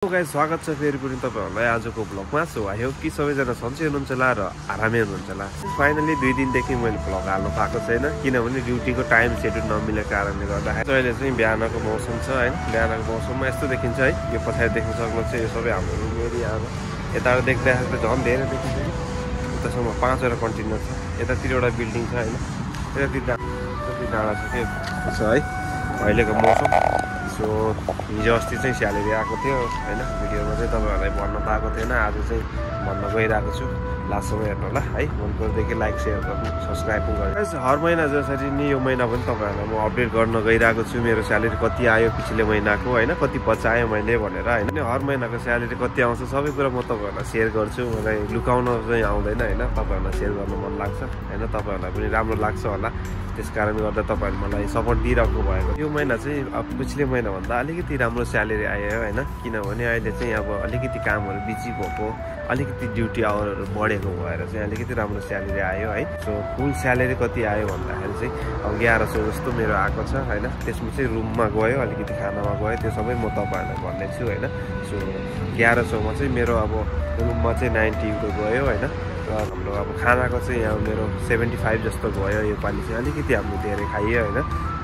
Guys स्वागत छ फेरि पनि तपाईहरुलाई आजको ब्लगमा। सो आई होप कि सबैजना सन्चै हुनुहुन्छ होला र आरामै हुनुहुन्छ होला। फाइनली 2 दिनदेखि मैले ब्लग हाल्न पाएको छैन किनभने ड्युटीको टाइम सेड्युल नमिलेको कारणले गर्दाखेरि। अहिले चाहिँ बिहानको मौसम छ हैन, बिहानको मौसममा यस्तो देखिन्छ है। यो पछाडि देख्न सक्नुहुन्छ यो सबै हाम्रो रुम एरिया हो। यताबाट देख्दाखेरि त झन् धेरै देखिन्छ। उतासम्म 5 वटा कन्टेनर छ, यतातिर एउटा बिल्डिङ छ हैन, यतातिर कति डाँडा छ के छ है अहिलेको मौसम। सो हिजो अस्ति चाहिँ स्यालेरी आएको थियो हैन, भिडियोमा चाहिँ तपाईहरुलाई भन्न पाएको थिएन, आज चाहिँ भन्न गइरहेको छु। लास्टसम्म हेर्नु होला है। मन परेदेखि लाइक शेयर गर्नु, सब्स्क्राइब पनि गर्नु। हर महिना जसरी नि यो महिना पनि तपाईहरुलाई म अपडेट गर्न गइरहेको छु। मेरो स्यालेरी कति आयो पिछले महिनाको हैन, कति बचाएँ मैले भनेर हैन। हर महिनाको स्यालेरी कति आउँछ सबै कुरा म तपाईहरुलाई शेयर गर्छु। मलाई लुकाउन चाहिँ आउँदैन हैन, तपाईहरुलाई शेयर गर्न मन लाग्छ हैन, तपाईहरुलाई पनि राम्रो लाग्छ होला। त्यसकारण गर्दा तपाईहरुले मलाई सपोर्ट दिइराख्नु भएको। यो महिना चाहिँ अब पिछले महिना भन्दा अलिकति राम्रो स्यालेरी आयो हैन, किनभने अहिले चाहिँ अब अलिकति कामहरु बिजी भएको, अलिकति ड्युटी आवरहरु बढेको भएर चाहिँ अलिकति राम्रो स्यालेरी आयो है। सो फुल स्यालेरी कति आयो भन्दाखेरि चाहिँ अब 1100 जस्तो मेरो आएको छ हैन। त्यसमा चाहिँ रुममा गयो, अलिकति खानामा गयो, त्यो सबै म तपाईहरुलाई भन्ने छु हैन। सो 1100 मा चाहिँ मेरो अब रुममा चाहिँ 90 युरो गयो हैन, र हाम्रो अब खानाको चाहिँ यहाँ मेरो 75 जस्तो गयो। यो पालि चाहिँ अलिकति हामीले धेरै खाइयो हैन,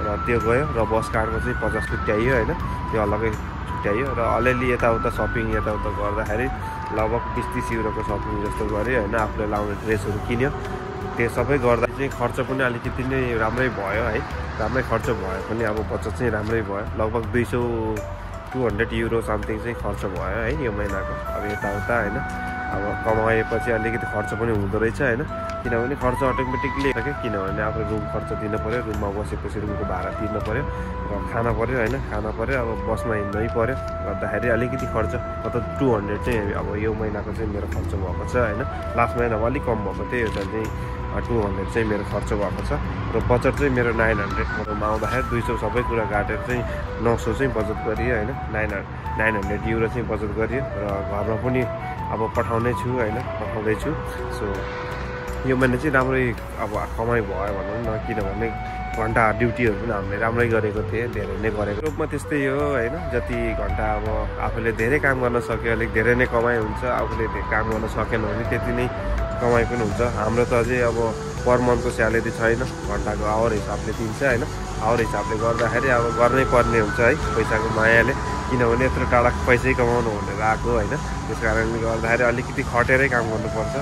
र त्यो गयो। र बस कार्डको चाहिँ 50 छुट्याइयो हैन, त्यो अलग्गै छुट्याइयो। र अलिअलि यताउता सपिङ यताउता गर्दाखेरि लगभग 20-30 युरोको सपिङ जस्तो गऱ्यो हैन। आफूले लाउने ड्रेसहरू किन्यो, त्यो सबै गर्दा चाहिँ खर्च पनि अलिकति नै राम्रै भयो है। राम्रै खर्च भयो पनि अब बचत चाहिँ राम्रै भयो। लगभग 200 युरो समथिङ चाहिँ खर्च भयो है यो महिनाको। अब यताउता हैन, अब कमाएपछि अलिकति खर्च पनि हुँदो रहेछ हैन, किनभने खर्च अटोमेटिकली के, किनभने अब रुम खर्च दिनु पर्यो, रुममा बसेपछि रुमको भाडा तिर्नु पर्यो, र खाना पर्यो हैन, खाना पर्यो, अब बसमा हिँड्नै पर्यो, गर्दाखेरि अलिकति खर्च मतलब 200 चाहिँ अब यो महिनाको चाहिँ मेरो खर्च भएको छ हैन। लास्ट महिनामा अलिक कम भएको थियो, यो चाहिँ 200 चाहिँ मेरो खर्च भएको छ। र बजेट चाहिँ मेरो 900 ममा आउँदाखेरि 200 सबै कुरा काटेर चाहिँ 900 चाहिँ बजेट गरियो हैन। 900 युरो चाहिँ बजेट गरियो, र घरमा पनि अब पठाउने छु हैन, पठाउँदैछु। सो यो महिना चाहिँ राम्रै अब कमाइ भयो भनौँ न, किनभने घन्टा ड्युटीहरू पनि हामीले राम्रै गरेको थिएँ, धेरै नै गरेको। रूपमा त्यस्तै हो हैन, जति घन्टा अब आफूले धेरै काम गर्न सक्यो अलिक धेरै नै कमाइ हुन्छ, आफूले काम गर्न सकेन भने त्यति नै कमाइ पनि हुन्छ। हाम्रो त अझै अब पर मन्थको स्यालेरी छैन, घन्टाको आवर हिसाबले दिन्छ हैन। आवर हिसाबले गर्दाखेरि अब गर्नै पर्ने हुन्छ है पैसाको मायाले, किनभने यत्रो टाढा पैसै कमाउनु भनेर आएको हैन। त्यस कारणले गर्दाखेरि अलिकति खटेरै काम गर्नुपर्छ,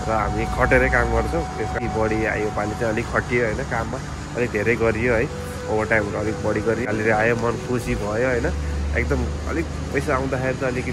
र हामी खटेरै काम गर्छौँ। त्यसपछि बढी आयो पालि चाहिँ अलिक खटियो हैन, काममा अलिक धेरै गरियो है, ओभरटाइमहरू अलिक बढी गरियो। स्यालेरी आयो, मन खुसी भयो हैन, एकदम अलिक पैसा आउँदाखेरि चाहिँ अलिकति